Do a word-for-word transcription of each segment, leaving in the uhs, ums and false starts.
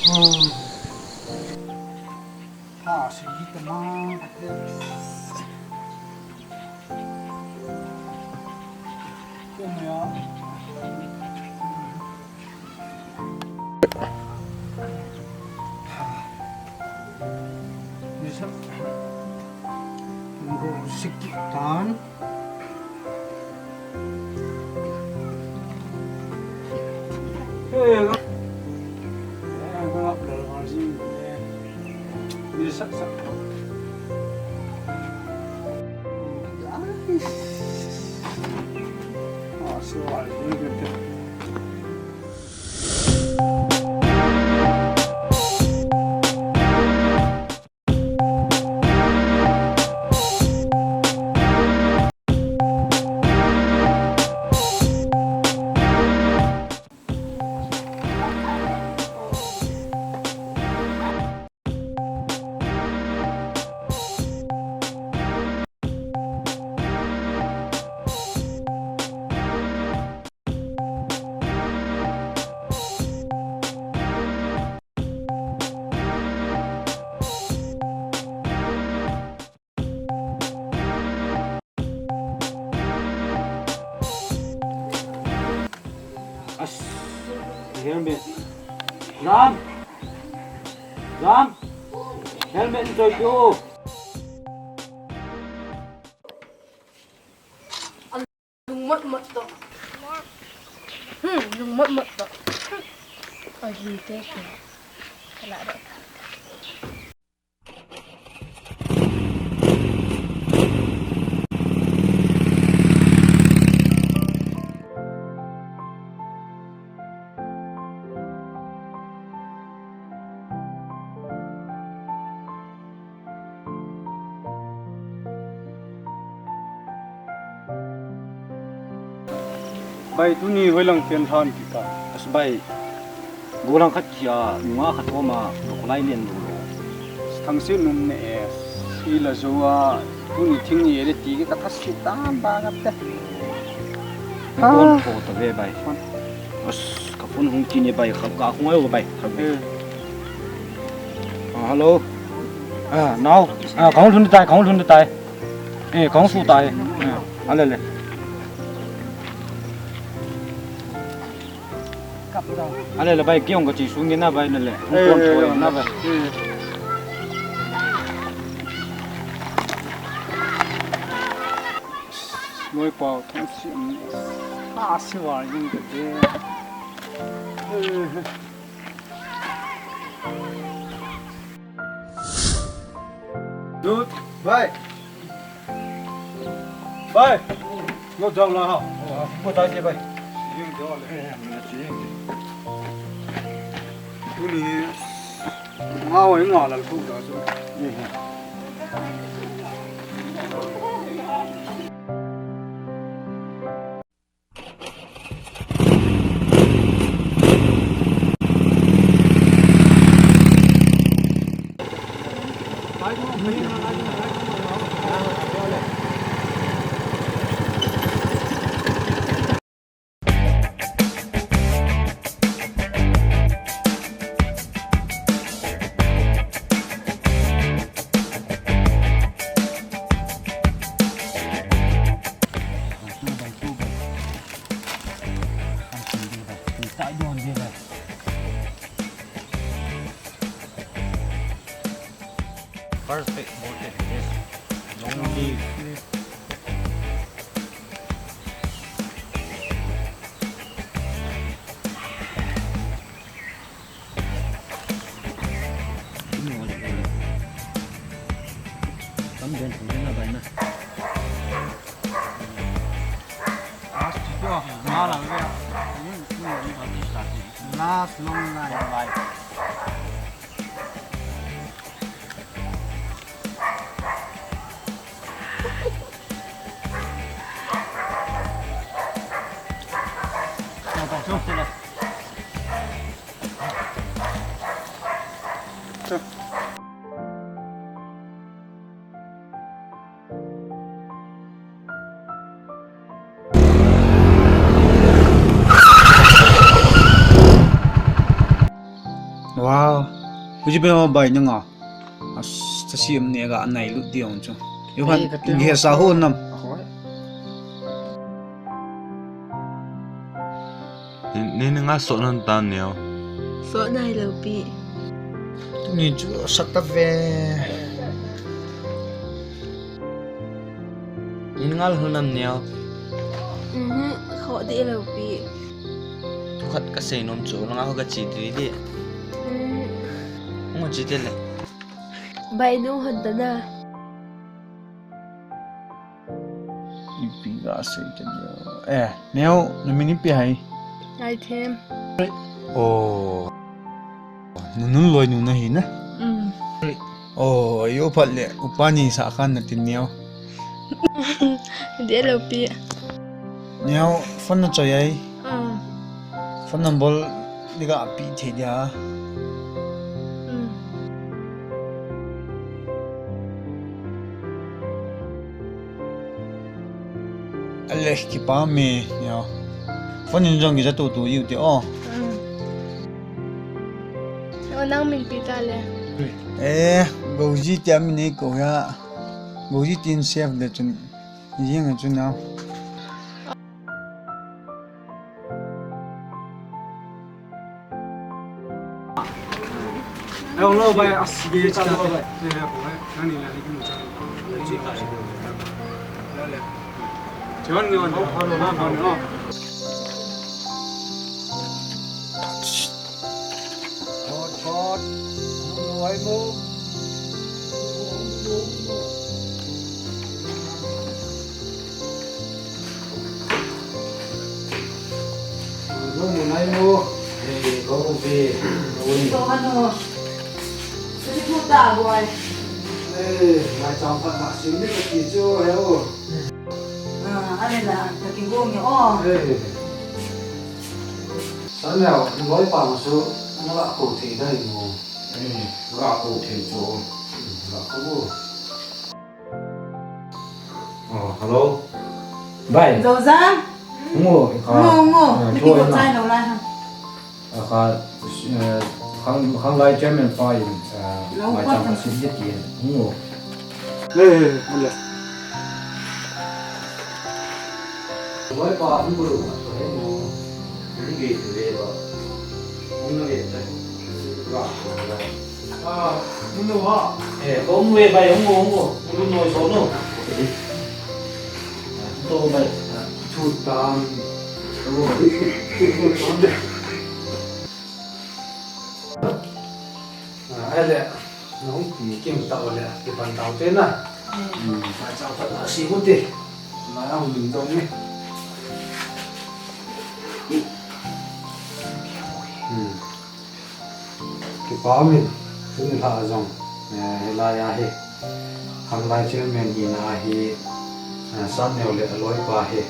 Tha sei tamang kate. Kemaya. Ni sa. Go sikit tan. As, helmet. Ram! Ram! Helmet in choi peh o. Lungmot mot to. Hmm, lungmot mot to. Ai, lungte ko. Kala do. Bai, tuni hoilang pen than ti ta. As bai. Golang khat kia, nunga khat oma, kholai len lo lo. Thangse num ne e, si la zo a, tuni thing ni e le ti ka thasi tam ba ngap te. Phone tho ta ve bai. Phone. As, ka phone hung ti ni bai, ka, ka hung ai bai. Ka ve. Ah, hello. Ah, nao. Ah, ka hung lhun tai, ka hung lhun tai. Eh, ka hung su tai. Ah, ale le. Ale le bai, kei hung ka chi su nge na bai na le. Hung kon thoi na bai. Loi pau thong si. Ah, si wa yung ka te. Lut, bai. Bai. Lo jao la ha. Ko tai je bai. Jing jao le. Tuni. Ngao ai ngao la ko da so. Perfect, perfect. Yes. Long live. Tam don thum na bai na. Last long life. Kuji pe ma bai nanga. As, ta si am ne ga nai lut ti ong chu. Yo han, eh, ka te nge ho sa ho nam. Ahoi. Ni, ni, ni nga so nan tan neo. So nai lo pi. Tuni chu sak ta ve. Ni nga lo nam neo. Mhm, kho de lo pi. Thu khat ka sei nom chu, nanga ho ka chi di di. Mhm. Ngo chi te le. Bai nu hon ta na. Ipi ga sei te neo. Eh, neo, na min ipi ham? Lai Them. Oh. Nunun loi nu na hi na? Mm. Oh, yo phat le, upa ni sa khan na tin neo. De lo pi. Neo, phone na choi ai. Mm. Phone number ni ga pi the dia. Mm. Ale, kipah e, neo. Phone in jong kija tutu jiu te o. Mm. O, nang min ipi ta le? Eh, Goji tia min nei kou ya. Goji tin save le chun. Jing chun neo. Lu mu nai mu. Hei, ko mu pi. Ko mu ni. Ko hanu. Ko ni pu ta boy. Eh, mai chang phat na sim ni ka ti chu he o. Ah, ale la, ta ki go nge o. Eh. San leo, loi pa ma su, na la ko thei dai mu. Eh, la ko thei chu. La ko. Oh, hello. Bai. Zoza. Ngo, ka. Ngo, ngo. Eh, na ki go chai lo lai ha. A ka, eh, khang, khang lai chairman pa in, eh, lo mai pa chang ta. Ka sin de ti. Ngo. Eh, eh, eh, le. Loi pa, ngo lo. Ngo. Ngo ge tu le ba. Ngo ge ta. Ba. Ah, mun nu ha. Eh, ko mu e bai, hung, hung, hung. Mun nu so nu. To bai. Thu tan. Ah, ale. Nung ti kim ta ole. Ti pan tau te na. Hmm, ta chau ta na si mu te. Ma ang dum dong ni. Hmm. Kipah um in, tuni lha a jong, eh, hilai a hi, khanglai chairman hina a hi, eh, Sanneo le a loipa hi,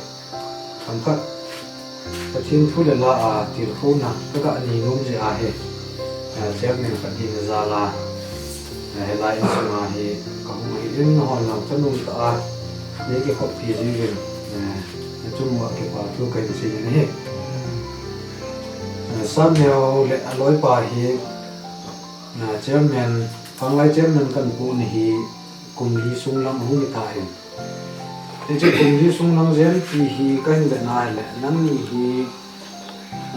themkhat, Pathen thu le la a tilkhouna ka ga nei nom jeh a hi, eh, chairman khat hina jal a, eh, hilai insung a hi ka hung hi in, nahon lang thanom tah a nei kikhoppi jiuvin, eh, nachung uva kipa thu kahin sei in ahi. Eh, Sanneo le a loipa hi, eh, chairman, khanglai chairman kahin poh na hi kum li sung lang ahung hi tan. Hiche kum li sung lang jem ti hi kahin vet na hile, nangni hi,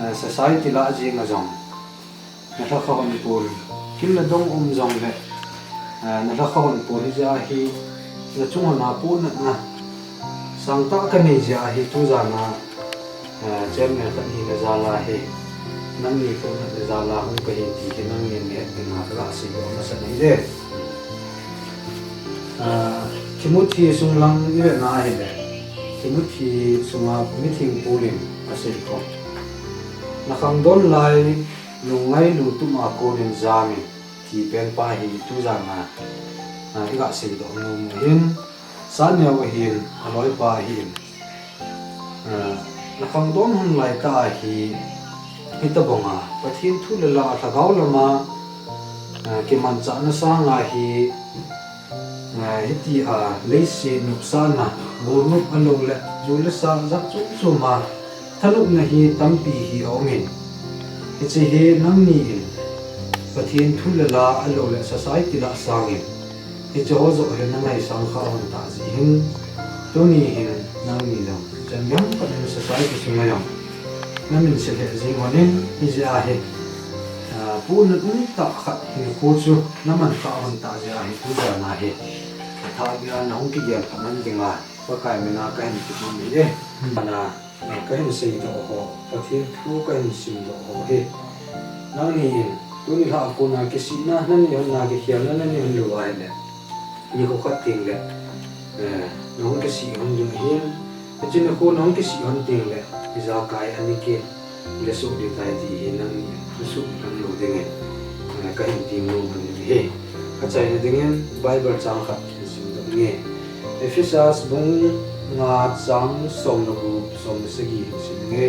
eh, society lah a jeng a jong, na lhakhat hon pon, thil nadong um jongle, eh, na lhakhat hon pon hi jeh a hi, nachung hon a pohnatna sangtah ka nei jeh a hi, tujan a, eh, chairman khat hina jal a hi, nangni pohnatna jal a hung kahi ti hi nangni nahet ding a ka ga seidoh masat ahi e. Ah, Timothy sung lang i vet na hile, Timothy sunga mithengpu in asei kha, na khangdon lai, lungngailu tum a kon in jam in, ti pen pa hi tujan a, ah, i ga seidoh nom u ahin, Sanneo ahin, a loipa ahin. Ah, na khangdon hun lai tah a hi, hitobang a, Pathen thu le la a lhagao lam a, ah, kimanchahna sang a hi, ah, hiti a, leiset nopsahna, bol nop ahilou le, ju le sa jat chom chom a, thanopna hi tampi hi aum in. Hiche hi nangni in, Pathen thu le la, ahilou le society la sangin, hiche ho joh hi na ngaisang kha hon tah jeh hin, tuni hin nangni jong chan gei ham khat in society sunga jong na min se lheh jing hon in, hijeh a hi, ah, punan um tah khat hinkho chu na man kha hon tah jeh a hi, tu jan a hi, athah geiya na hung kigel phat man dinga Pakai mina kahin kipan ahi. Ana, ah, kahin seidoh ho, Pathen thu kahin simdoh ho hi, nangni in tuni lha a kona kisihna nanei hon, na kikhelna nanei hon lou ahile, nikho khat teng le, eh, na hung kisih hon ding ahin, hiche nikho na hung kisih hon teng le, ijakai ani kit le soh ding tai ti hi nangni na sumil lou dingin, eh, kahin ti nom ahi. Achaina dingin Bible chang khat kahin simdoh inge. Ephesus bung nga chang som le gup, som le sagi hin sim inge.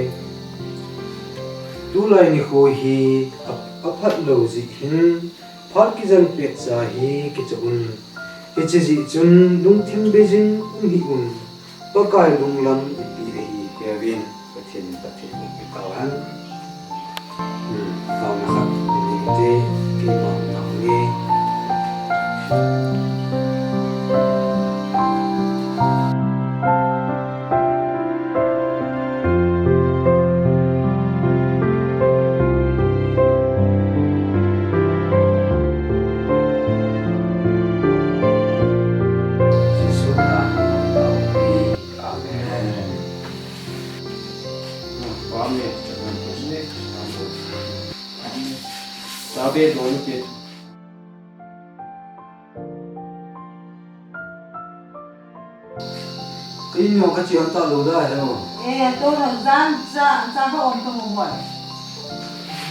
Tulai nikho hi a, aphat lou jeh hin, phat kijen petcha hi kichoh un. Hiche jeh chun lungthim beijin um hih un. Pakai lunglam ipi ahi heuvin, Pathen in phatthei boh peh tauhen. Hmm, taona khat, ni te, keima hung tao nge. Jesu na, Amen. Kei nung ka chiang ta lou da he o. Eh, to no jan cha, cha ka om to mo boy.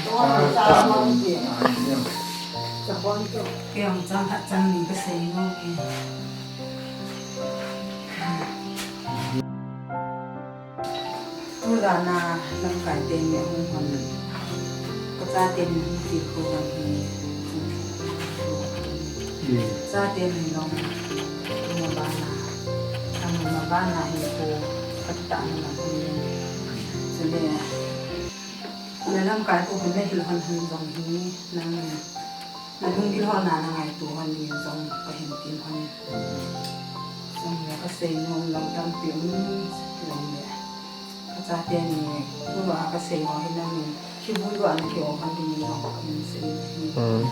To no cha mo ti. Cha kon to. Kei ong chang khat chang ni ka sei mo ke. Tulai a lamkai teni ahung hon, ka chaten hung ti khu hon hi. Hmm. Chaten hin long, ma bana, ama ma bana hin khu, ka ta na hung yin. Chule, na lamkai khu hon le hil hon hon jong hi, nang Na lunggil ho na na ngaito hon ding jong kahin tin hon. Jong le ka sei nom lou tampi um lou le. Ka chate ni, tu a ka sei ho hin na min, kivui va na ki o hon ding jong kahin sei na hi. Hmm.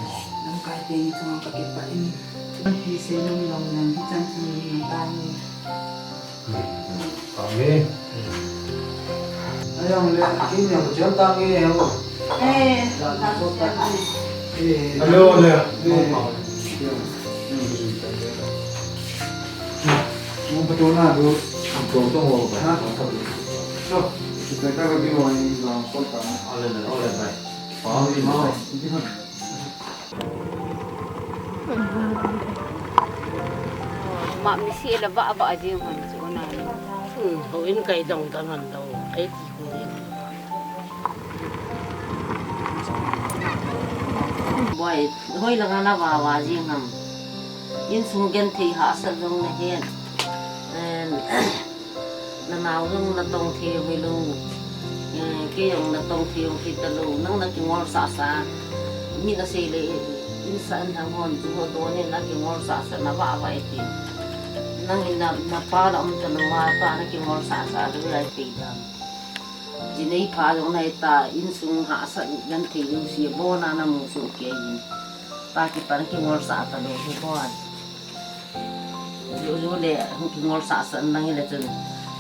Lamkai teni chunga ka kipah in. Tampi sei nom lou le, hichan chu ni na ta ni. Amen. Ayang le, kin yang jam tang e ho. Eh, eh. Hello, le. Eh. Mo pa to na do, to to ho ba na ka. So, kita ka bi mo ni jong so ka. Ole, ole, bye. Amen. Ma mi si la ba ba jing hon chu na. Hmm, ho in kai dong dong han dong. Ai ti ko ni. Boy, hoi la na ba ba jing ham. Insung genthei hahsat jong na hen. En, Na nao jong na tong thei hoi lou. Eh, kei jong na tong thei hoi ta lou. Nang na kingol sasa. Mi na sei le, insung thang hon chu ho to ni na kingol sasa na va va e ti. Nang in na, na pa la um ta lou, ma pa na kingol sasa lou lai ti dam. Jinei pha jong na ta, insung hahsat genthei lou si, bo na na mu su ke in. Pa kipan kingol sa ta lou hi bo. Jojo le, kingol sasa nang hile chun,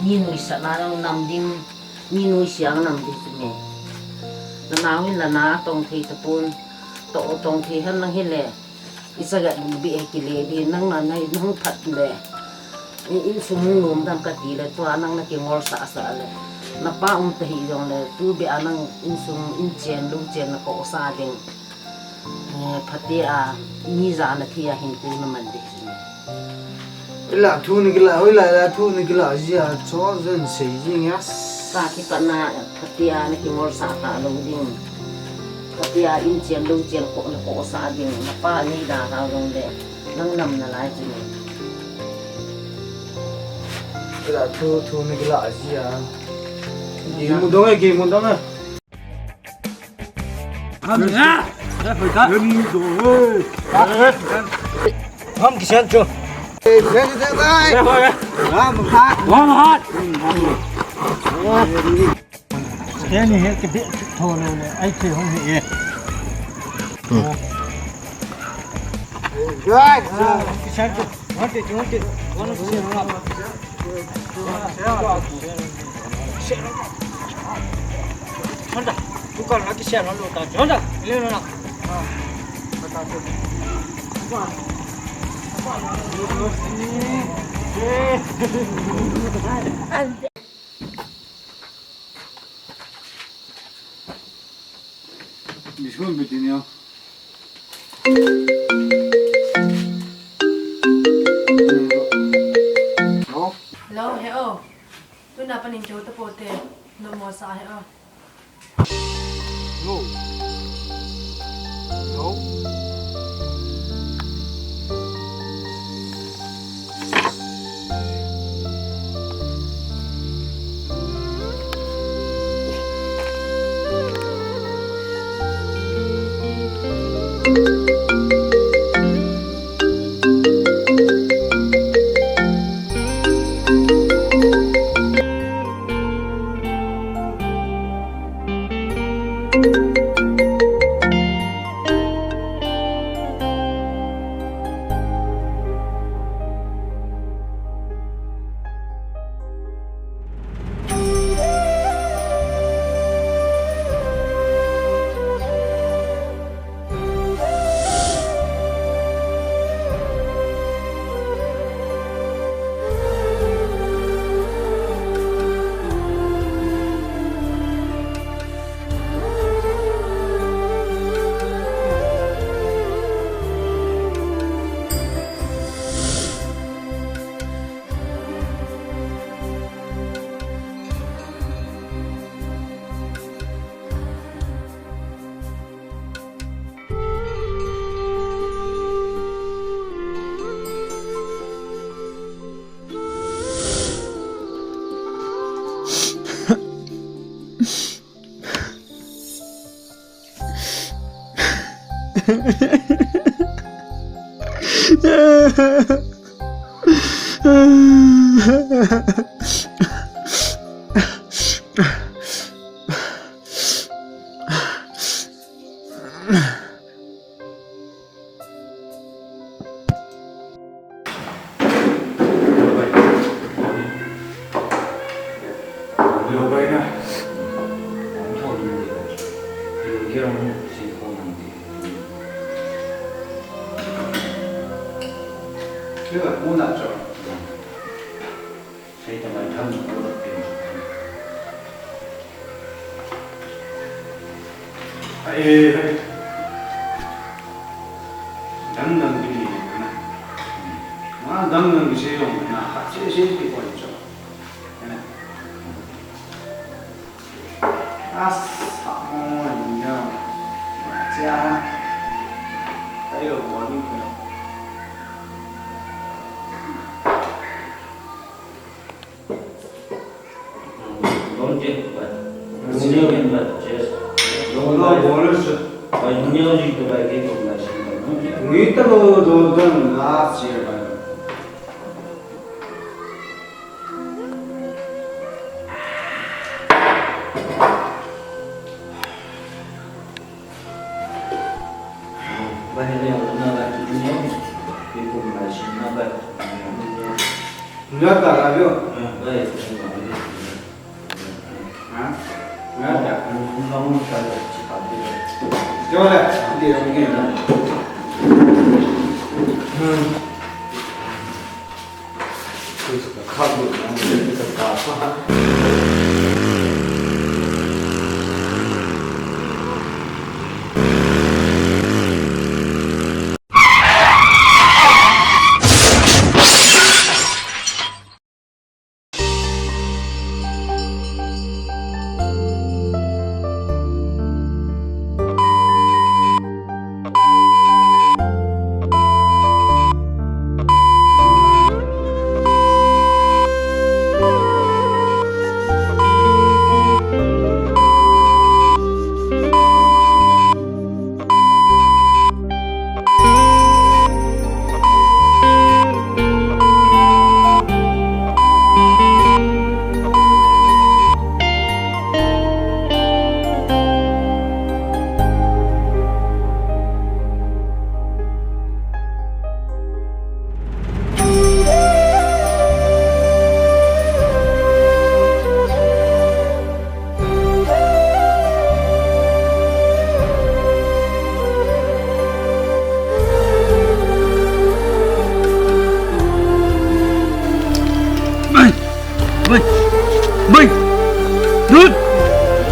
mi nuisat na nang nam ding, mi nuisat nam ding chu me. Na nao hin la na tong thei tapon, to tong thei han nang hile, i sa ga ding bi e kile di, nang na nai, nang phat le. I, insung nom dam ka ti le, tua nang na kingol sasa le. Na pa um ta hi jong le, tu bi a nang insung in chen, lou chen na ko sa ding. Eh, phatea, mi jana thia hin ku na man de. Ila thu ni kila, ila, ila thu ni kila, jia, cho zen sei jing ya. Sa kipana, phatea, na kingol sa ta lou ding. Phatea, in chen lou chen ko, na ko sa ding. Na pa ni da ha jong le, nang nam na lai jing. Ila thu, thu ni kila, jia. Ki mu dong e, ki mu dong e. Amen. Hom kisen chu. Ram hat. Ram hat. Teni he ke be tho lo le. Ai ke hom he e. Guys, kisen chu. Hon te, hon te. Hon te. Hon te. Hon te. Biscuit bitin yo. Hello, he o. Tuna panin keu tapote. No mo sa he o. Hello. Hello. Ai, ai. Dang dang bini na. Ma dang dang bini se yong na, ha se se ti ko cho. As, ha mo ni ya. Cha. Ai lo mo ni ko. Don't take, but senior member, yes. Don't, don't, don't, don't. But junior ji to buy cake of my son, don't take. Ni ta lo, don't, don't, last year, but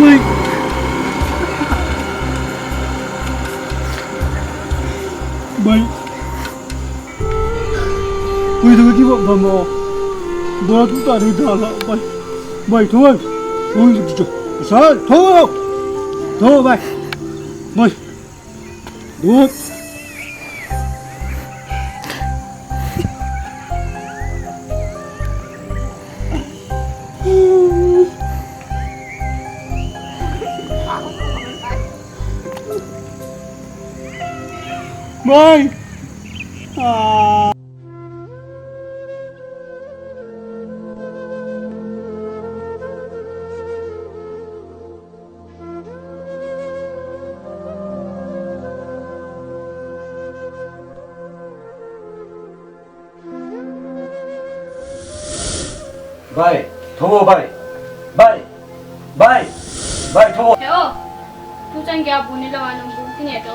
Bai. Bai. Bai, tu ki ba ba mo. Ba tu ta ni da la. Bai. Bai, tho. Bai, tu jo. Sa, tho. Tho, bai. Bai. Dut. Bai. Ah. Bai, tho bai. Bai. Bai. Bai, tho. He o. Tu chan gya bu ni lo anung bu kine to.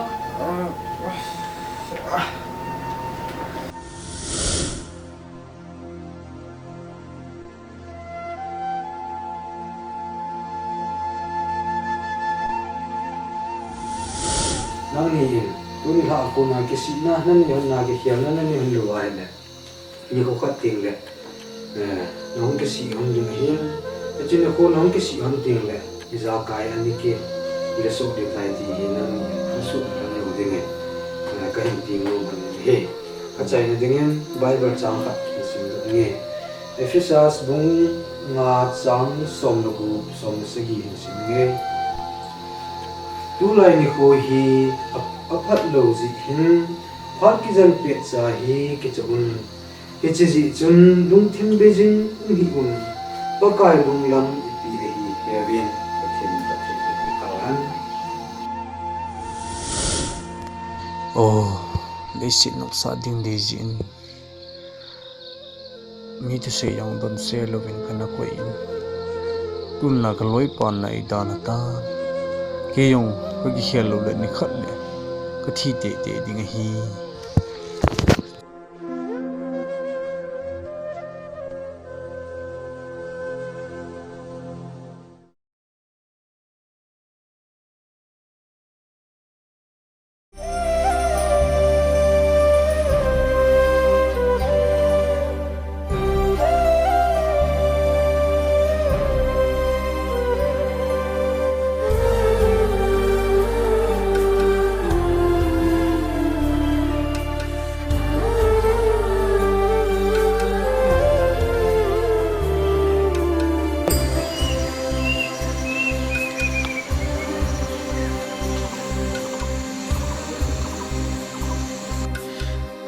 Nangni hin, tuni lha a kona kisihna nanei hon, na kikhelna nanei hon lou ahile, nikho khat teng le, eh, nahung kisih hon ding ahin, hiche nikho nahung kisih hon teng le, ijakai ani kile soh ding tai ti hi nangni hin, nasuh hon lou dingin, eh, kahin ti nom hon ahi. Achaina dingin Bible chang khat kisim doh inge. Ephesus bung nga chang som le gup, som le sagi hin sim inge. Tulai nikho hi a, aphat lou jeh hin, phat kijen pet cha hi kichoh un. Hiche jeh chun lungthim beijing um hih un. Pakai lunglam ipi ahi heuvin, Pathen, Pathen ipi kalan. Oh, leiset nopsah ding dei jeh in. Mi thusei jong donse louvin kana koi in. Tun la kaloipan la eidalha tan. Kei jong kakikhel lou le nikhat le kathi teitei ding ahi.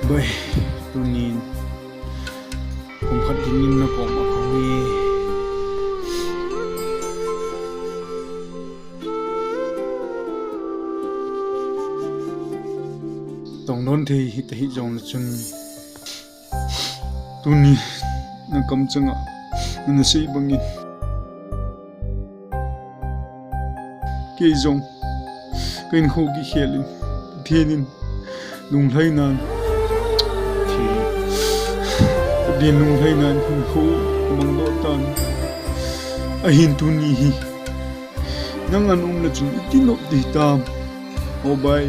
Bai, tunin kum khat dingin nakoma kahung e. Tongdon thei hita hih jongle chun, tuni na kamchanga nana sei bangin, kei jong ka hinkho kikhel in, Pathen in lunglhainan, Pathen lunglhainan hinkho amangdoh tan. Ahin tuni hi nang ana umle chun iti nop ding hitam? O bai,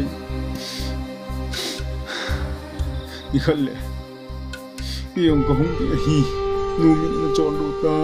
nikhat le kei jong kahung ding ahi. Nu min nachol lou ta.